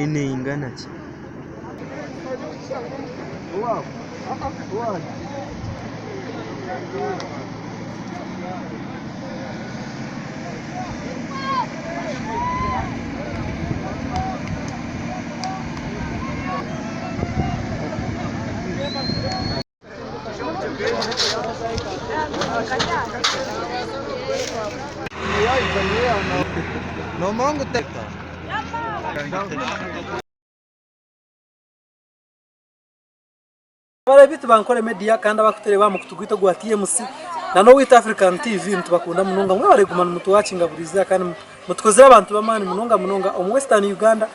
Neingana ki? Abarabe baitu ba Nkore Media kandi abakutureeba aha mukutu gwaitu ogwa TMC na n'owaitu African TV nitubakunda munonga mwebare kuguma nimutuwakinga buri izooba kandi mutukozire abantu b'amaani munonga munonga omu Western Uganda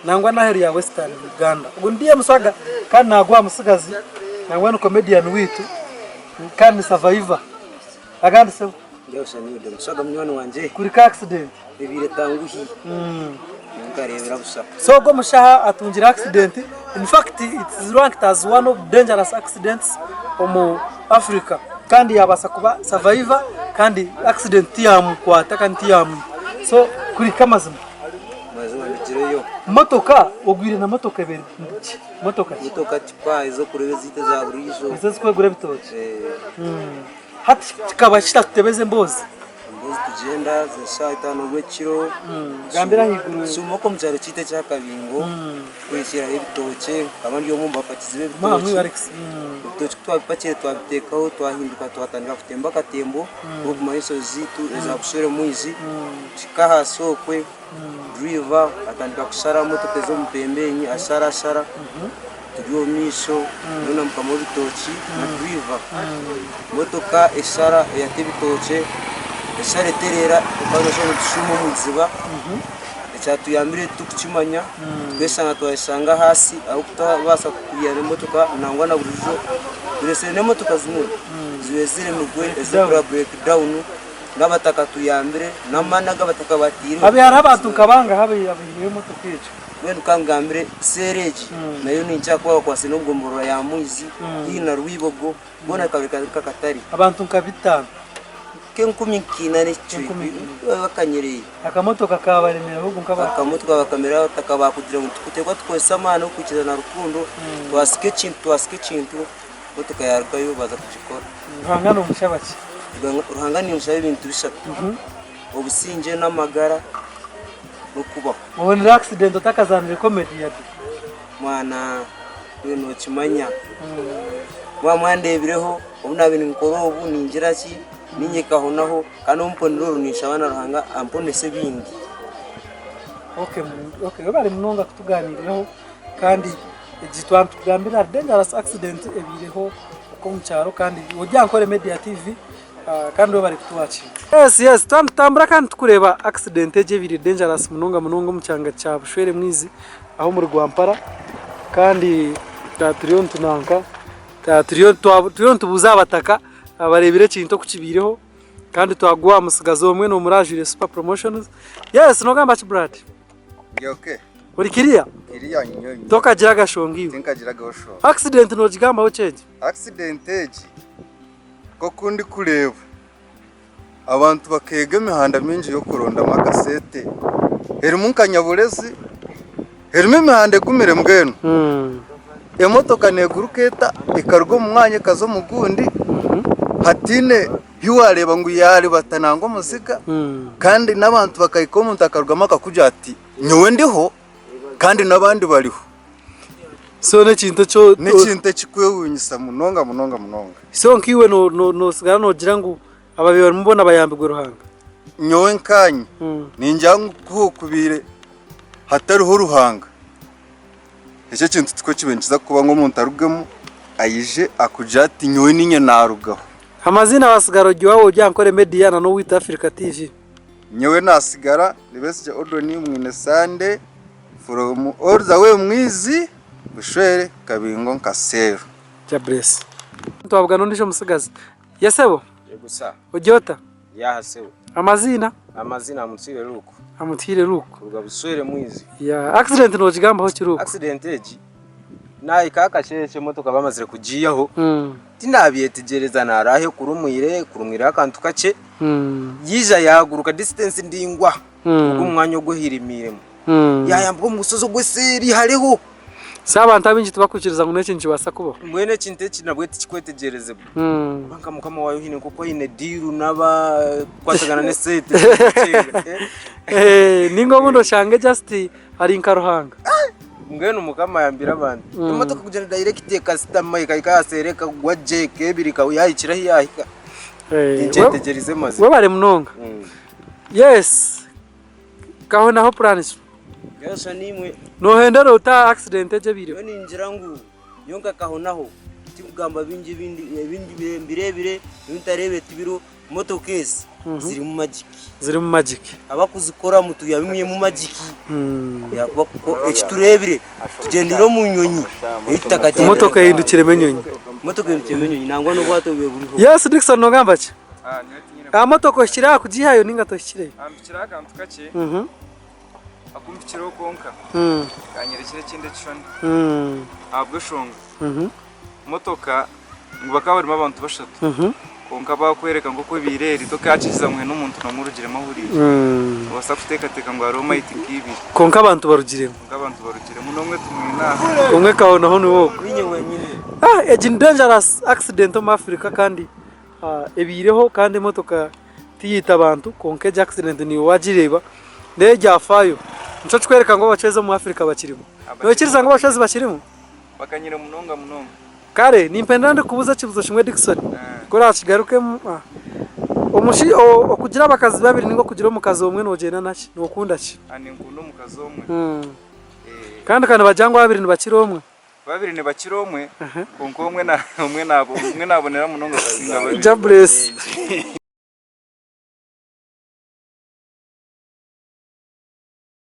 nangwa n'aheeru ya Western Uganda. Ogu ni DM Swaga kandi nagwa aha mutsigazi nangwa ni comedian waitu kandi ni survivor. Agandi sebo. Swaga munywani wangye. Kurika accident. Ebaire etanguhi nkareebera busha. So ogwo omushaho atungire accident in fact it is ranked as one of dangerous accidents omu Africa kandi yabaasa kuba survivor kandi accident tiyamukwata kandi tiyamwita so kurika amazima. Mazima ndugireyo. Motoka ogwire na motoka ebaire ki? Motoka ki? Motoka tipa ezokureeba ezaitu eza buriijo. Ezo ezikwegura ebitookye? Hati kikaba kitakutebeza emboozi? Emboozi tugyenda za shaaha itaano rw'ekiro. Gambira ahaiguru. Nshuuma okwo omu kyaro kyaitu ekya Kabingo twekyeraho ebitookye nkaba ndi omwe omu bapakizi b'ebitookye. Ebitookye ku twabipakire twabiteekaho twahinduka twatandika kutemba akatembo k'okumara enshozi zaitu eza Bushere Mwizi tuhika ahansi okwe duriva atandika kushara motoka ez'omu pembeeni ashara ashara turi omu maisho nyowe na mukama w'ebitookye na duriva motoka eshara eyata ebitookye eshara etereera tukaba nooshusha ngu nitushuuma omu iziba ekyatuyambire titurikukimanya tweshanga twayeshanga ahansi ahabw'okutabaasa kwiha n'emotoka nangwa na buriijo turetsire n'emotoka zimwe zibaire ziremirwe ezirikukora bureeki dawuni. N'abataka tuyambire n'amaani agu abataka bataireho. Habe hariho abantu nka bangahi abaihireho emotoka egyo? Mbwenu ka ngambire seeri egi nayo ninkira kuba bakwatsire n'omu gombolola ya Mwizi haihi na Rwibogo boona kabaire kari nk'akatare. Abantu nka bitaano. Nk'enkumi nkaina n'ekicweka bakanyereire. Akamotoka kabaremera ahubwo nk'abantu. Akamotoka kabakamera abataka baakugira ngu nituteekwa tukozese amaani okwikiriza na rukundo twasika ekintu twasika ekintu. Motoka yarugayo baza kugikora. Ruhanga nomushaba ki? Ruhanga nimushaba ebintu bishatu, obusingye n'amagara n'okubaho. Obonire accident otakazanire comedy yade? Mwana iwe nokimanya mwaba mwandebireho obu nabaire ninkora obu ningira ki ninyekahonaho kandi obu mponire oru ninshaba na Ruhanga amponese ebindi. Okay, okay webare munonga kutuganiriraho kandi Egi twaba nitugambira ahari dangerous accident ebaireho okwo omu kyaro kandi ori aha Nkore Media TV kandi webare kutuwakinga. Yes yes twaba nitutambura kandi turikureeba accident egi ebaire dangerous munonga munonga omu kyanga kya Bushwere Mwizi aho omuri Rwampara kandi twaba turiyo nitunanka twaba turiyo nitubuuza abataka abareebire ekintu oku kibaireho kandi twaguha aha mutsigazi omwe n'omuri ajwaire super promotions. Yes nogamba ki Brad? Ndi okay. Ori kiriya? Kiriya nnyo nnyo. Tokagira agashonga iwe? Tinkagiraga oshonga. Accident nogigambaho ki egi? Accident egi nk'oku ndikureeba Abantu bakeega emihanda mingi y'okurondamu akasente. Erimu nka Nyaburezi, erimu emihanda egumire mbwenu. Emotoka neeguruka eta ekaruga omu mwanya ekaza omu gundi hataine hi waareeba ngu yaaribata nangwa omuziga kandi n'abantu bakahika omuntu akarugamu akakugira ati nyowe ndiho kandi n'abandi bariho. So n'ekintu eki o- N'ekintu ekikwewuunyisa munonga munonga munonga. So nk'iwe no- no- noosigara noogira ngu ababaire barimu boona bayambirwe Ruhanga? Nyowe nkaanye ningira ngu ku hokubaire hatariho Ruhanga, ekyo ekintu tikwo kibaire nikiza kuba ngu omuntu arugemu aije akugire ati nyowe niinye naarugaho. Amaziina wasigara ori owaawe ori aha Nkore Media na n'Owaitu Africa TV. Nyowe nasigara ni Besigye Odoni Mwine Sunday from all the way Mwizi, Bushwere, Kabingo, Nkaseero. Jah bless. Twabugana ondijo omutsigazi. Yes sebo. Yego sa. Ori ota? Yaha sebo. Amaziina? Amazina Amutwire Luke. Amutwire Luke. Kuruga Buswere Mwizi. Yeah, accident nogigambaho ki Luke? Accident egi nahika akasheeshe emotoka bamazire kugiihaho. Tinabyetegyereza naraha ekurumwire, ekurumwire akantu kakye. Yaija yaguruka distance ndaingwa kuruga omu mwanya ogu ehirimiiremu. Yayambuka omu mushozi ogw'eseeri hariho. So abantu abaingi tibakwikiriza ngu n'eki nikibaasa kubaho. Mbwenu ekintu eki nabwe tikikwetegyerezibwa. Kuba nka mukama waawe haine nk'oku aine diiru n'abakukwatagana n'esente. Ninga obundi oshange just ari nka Ruhanga. Mbwenu mukama ayambire abantu. Emotoka kugyenda direct ekasitama ekahika aha seeri ekagwa gye ekebirika yahikire ahu yahika. Tinkyetegyerize mazima. Webare munonga. Yes. Kahonaho puraani ki? Yosha nimwe. Nohendera ota accident egyo ebaireho? Nyowe ningira ngu nyowe nka Kahonaho tikugamba bingi ebindi ebindi mbirebire ebi ntareebire tibiriho motoka ezi zirimu magic. Zirimu magic. Abakuzikora mutuya bimwemu magic yakuba kuko eki tureebire tugyendire omu nyonyi ei tutakagyenderaga. Emotoka ehindukiremu enyonyi. Emotoka ehindukiremu enyonyi nangwa n'obwato bube buriho. Yes Dickson nogamba ki? Aha motoka ohikire aha kugihayo ninga tohikireyo? Ampikireho akantu kakye, aku mpikireho kwonka kanyerekire ekindi ekishushani ahabw'eshonga motoka ngu bakaba barimu abantu bashatu kwonka bakwereka nk'oku ebaire eri tokakikiza ngu haine omuntu n'omwe orugiremu ahuriire. Nobaasa kuteekateeka ngu hariho mayiti nk'ibiri. Kwonka abantu barugiremu. Kwonka abantu barugiremu n'omwe tumwine aha. Omwe kahonaho niwe ogwo. Niinye wenyine. Egi ni dangerous accident omu Africa kandi Ebaireho kandi emotoka tiyaita bantu kwonka egi accident naiwe wagireeba n'ebyafaayo nikyo kikworeka ngu abacwezi omu Africa bakirimu. Noikiriza ngu abacwezi bakirimu? Bakanyire munonga munonga. Kare nimpendera ndikukubuuza ekibuuzo kimwe Dickson ku orakigarukemu okugira abakazi babiri ninga okugira omukazi omwe nogyenda naki? Nokunda ki? Ninkunda omukazi omwe. Kandi ka nibagira ngu babiri nibakira omwe. Babiri nibakira omwe, kwonka omwe nabonera munonga kusinga babiri. Jah bless.